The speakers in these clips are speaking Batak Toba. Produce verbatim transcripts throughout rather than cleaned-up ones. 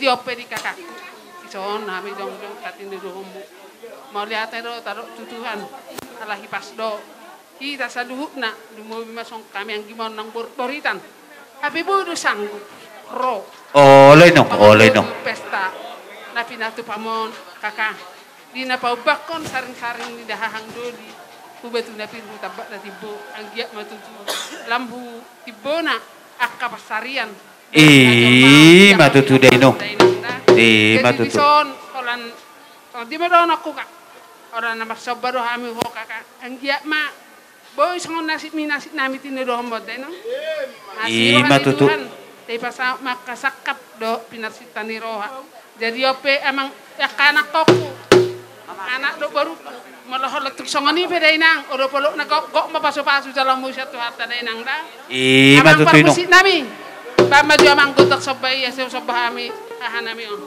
Jadi on pe di kakakku, dison hami jongjong, tatindo dohonmu. Mauliate do tadok tu Tuhan, alai pas do hita saluhutna, lumobi ma songon hami anggi ma on nang borit-boritan. Hape boi do sanggup ro. Olo inong, olo inong. Pesta na pinatupa ma on, kaka. Di na paubahon saring-saring ni dahahang doli, hubatu na pir, hutambak na timbo, anggiat ma tutu lam hu timbona angka pansarian. I ma tutu dainong. I ma tutu. Jadi dison holan, oh, di ma dohononku, kak. Holan na marsomba do hami ho, kaka. Anggiat ma boi songon nasibmi nasibnami, tindo dohononmu dainong. I ma tutu. Dipasahat ma angka sangkap dohot pinarsinta ni roha. Jadi on pe amang, angka anakkonku, anak dohot borungku, molo holan tung songon i pe dainang, olo polokna gok, gok ma pasu-pasu jaloonmu sian Tuhanta dainang da. I ma tutu inong. Amang parmusiknami, bahen ma jo amang gondang somba i, asa somba hami hahanami on.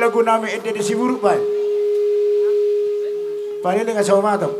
Lagu nami ende di Siburuk baen. Paling dengan sama matang.